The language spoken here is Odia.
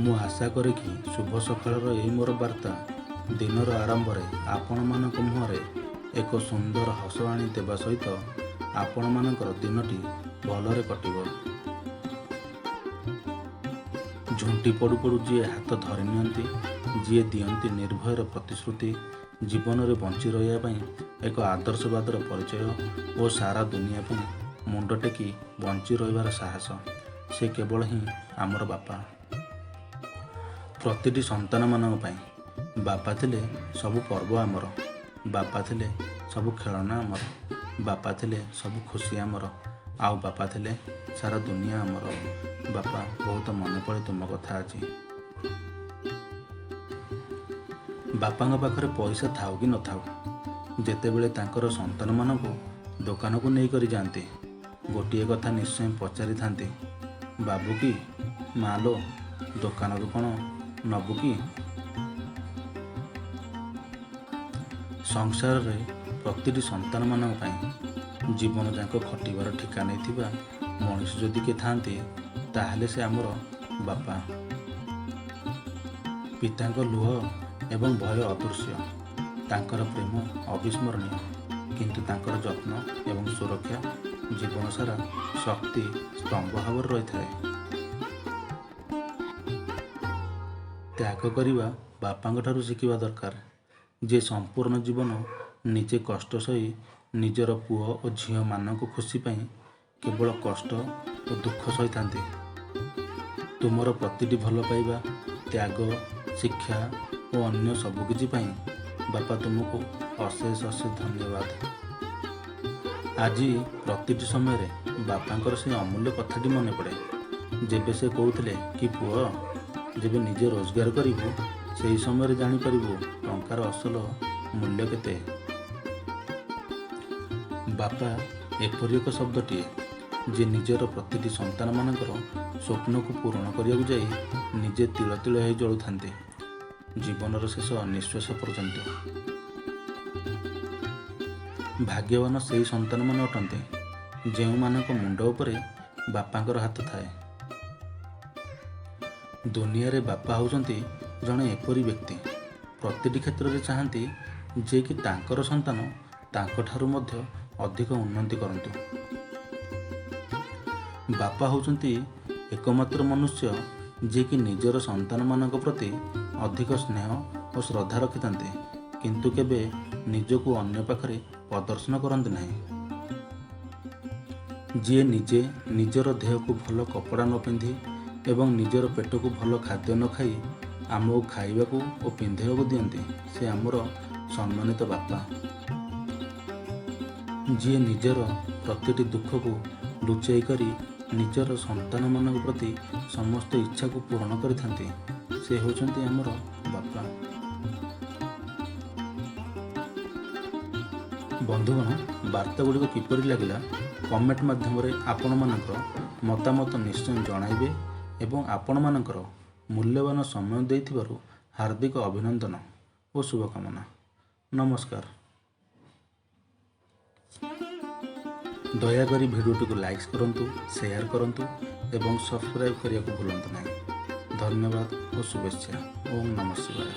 ମୁଁ ଆଶା କରେ କି ଶୁଭ ସକାଳର ଏହି ମୋର ବାର୍ତ୍ତା ଦିନର ଆରମ୍ଭରେ ଆପଣମାନଙ୍କ ମୁହଁରେ ଏକ ସୁନ୍ଦର ହସ ଆଣି ଦେବା ସହିତ ଆପଣମାନଙ୍କର ଦିନଟି ଭଲରେ କଟିବ। ଝୁଣ୍ଟି ପଡ଼ୁ ପଡ଼ୁ ଯିଏ ହାତ ଧରି ନିଅନ୍ତି, ଯିଏ ଦିଅନ୍ତି ନିର୍ଭୟର ପ୍ରତିଶ୍ରୁତି, ଜୀବନରେ ବଞ୍ଚି ରହିବା ପାଇଁ ଏକ ଆଦର୍ଶବାଦର ପରିଚୟ ଓ ସାରା ଦୁନିଆ ପାଇଁ ମୁଣ୍ଡ ଟେକି ବଞ୍ଚି ରହିବାର ସାହସ, ସେ କେବଳ ହିଁ ଆମର ବାପା। ପ୍ରତିଟି ସନ୍ତାନମାନଙ୍କ ପାଇଁ ବାପା ଥିଲେ ସବୁ ପର୍ବ ଆମର, ବାପା ଥିଲେ ସବୁ ଖେଳନା ଆମର, ବାପା ଥିଲେ ସବୁ ଖୁସି ଆମର, ଆଉ ବାପା ଥିଲେ ସାରା ଦୁନିଆ ଆମର। ବାପା, ବହୁତ ମନେ ପଡ଼େ ତୁମ କଥା ଆଜି। ବାପାଙ୍କ ପାଖରେ ପଇସା ଥାଉ କି ନଥାଉ, ଯେତେବେଳେ ତାଙ୍କର ସନ୍ତାନମାନଙ୍କୁ ଦୋକାନକୁ ନେଇକରି ଯାଆନ୍ତି, ଗୋଟିଏ କଥା ନିଶ୍ଚୟ ପଚାରିଥାନ୍ତି, ବାବୁ କି ମା ଲୋ, ଦୋକାନରୁ କ'ଣ ନବୁ କି? ସଂସାରରେ ପ୍ରତିଟି ସନ୍ତାନମାନଙ୍କ ପାଇଁ ଜୀବନଯାକ ଖଟିବାର ଠିକା ନେଇଥିବା ମଣିଷ ଯଦି କିଏ ଥାଆନ୍ତି, ତାହେଲେ ସେ ଆମର ବାପା। ପିତାଙ୍କ ଲୁହ ଏବଂ ଭୟ ଅଦୃଶ୍ୟ, ତାଙ୍କର ପ୍ରେମ ଅବିସ୍ମରଣୀୟ, କିନ୍ତୁ ତାଙ୍କର ଯତ୍ନ ଏବଂ ସୁରକ୍ଷା ଜୀବନସାରା ଶକ୍ତି ସ୍ତମ୍ଭ ଭାବରେ ରହିଥାଏ। ତ୍ୟାଗ କରିବା ବାପାଙ୍କଠାରୁ ଶିଖିବା ଦରକାର, ଯିଏ ସମ୍ପୂର୍ଣ୍ଣ ଜୀବନ ନିଜେ କଷ୍ଟ ସହି ନିଜର ପୁଅ ଓ ଝିଅମାନଙ୍କ ଖୁସି ପାଇଁ କେବଳ କଷ୍ଟ ଓ ଦୁଃଖ ସହିଥାନ୍ତି। ତୁମର ପ୍ରତିଟି ଭଲ ପାଇବା, ତ୍ୟାଗ, ଶିକ୍ଷା ଓ ଅନ୍ୟ ସବୁକିଛି ପାଇଁ ବାପା ତୁମକୁ ଅଶେଷ ଅଶେଷ ଧନ୍ୟବାଦ। ଆଜି ପ୍ରତିଟି ସମୟରେ ବାପାଙ୍କର ସେ ଅମୂଲ୍ୟ କଥାଟି ମନେ ପଡ଼େ, ଯେବେ ସେ କହୁଥିଲେ କି ପୁଅ, ଯେବେ ନିଜେ ରୋଜଗାର କରିବୁ ସେହି ସମୟରେ ଜାଣିପାରିବୁ ଟଙ୍କାର ଅସଲ ମୂଲ୍ୟ କେତେ। ବାପା ଏପରି ଏକ ଶବ୍ଦଟିଏ ଯେ ନିଜର ପ୍ରତିଟି ସନ୍ତାନମାନଙ୍କର ସ୍ୱପ୍ନକୁ ପୂରଣ କରିବାକୁ ଯାଇ ନିଜେ ତିଳ ତିଳ ହେଇ ଜଳୁଥାନ୍ତି ଜୀବନର ଶେଷ ନିଶ୍ୱାସ ପର୍ଯ୍ୟନ୍ତ। ଭାଗ୍ୟବାନ ସେହି ସନ୍ତାନମାନେ ଅଟନ୍ତି ଯେଉଁମାନଙ୍କ ମୁଣ୍ଡ ଉପରେ ବାପାଙ୍କର ହାତ ଥାଏ। ଦୁନିଆରେ ବାପା ହେଉଛନ୍ତି ଜଣେ ଏପରି ବ୍ୟକ୍ତି, ପ୍ରତିଟି କ୍ଷେତ୍ରରେ ଚାହାନ୍ତି ଯେ କି ତାଙ୍କର ସନ୍ତାନ ତାଙ୍କଠାରୁ ମଧ୍ୟ ଅଧିକ ଉନ୍ନତି କରନ୍ତୁ। ବାପା ହେଉଛନ୍ତି ଏକମାତ୍ର ମନୁଷ୍ୟ ଯିଏକି ନିଜର ସନ୍ତାନମାନଙ୍କ ପ୍ରତି ଅଧିକ ସ୍ନେହ ଓ ଶ୍ରଦ୍ଧା ରଖିଥାନ୍ତି, କିନ୍ତୁ କେବେ ନିଜକୁ ଅନ୍ୟ ପାଖରେ ପ୍ରଦର୍ଶନ କରନ୍ତି ନାହିଁ। ଯିଏ ନିଜେ ନିଜର ଦେହକୁ ଭଲ କପଡ଼ା ନ ପିନ୍ଧି ଏବଂ ନିଜର ପେଟକୁ ଭଲ ଖାଦ୍ୟ ନ ଖାଇ ଆମକୁ ଖାଇବାକୁ ଓ ପିନ୍ଧିବାକୁ ଦିଅନ୍ତି, ସେ ଆମର ସମ୍ମାନିତ ବାପା। ଯିଏ ନିଜର ପ୍ରତିଟି ଦୁଃଖକୁ ଲୁଚେଇ କରି ନିଜର ସନ୍ତାନମାନଙ୍କ ପ୍ରତି ସମସ୍ତ ଇଚ୍ଛାକୁ ପୂରଣ କରିଥାନ୍ତି, ସେ ହେଉଛନ୍ତି ଆମର ବାପା। ବନ୍ଧୁଗଣ, ବାର୍ତ୍ତା ଗୁଡ଼ିକ କିପରି ଲାଗିଲା କମେଣ୍ଟ ମାଧ୍ୟମରେ ଆପଣମାନଙ୍କର ମତାମତ ନିଶ୍ଚୟ ଜଣାଇବେ ଏବଂ ଆପଣମାନଙ୍କର ମୂଲ୍ୟବାନ ସମୟ ଦେଇଥିବାରୁ ହାର୍ଦ୍ଦିକ ଅଭିନନ୍ଦନ ଓ ଶୁଭକାମନା। ନମସ୍କାର। ଦୟାକରି ଭିଡ଼ିଓଟିକୁ ଲାଇକ୍ କରନ୍ତୁ, ସେୟାର କରନ୍ତୁ ଏବଂ ସବସ୍କ୍ରାଇବ୍ କରିବାକୁ ଭୁଲନ୍ତୁ ନାହିଁ। ଧନ୍ୟବାଦ ଓ ଶୁଭେଚ୍ଛା। ଓମ୍ ନମଃ ଶିବାୟ।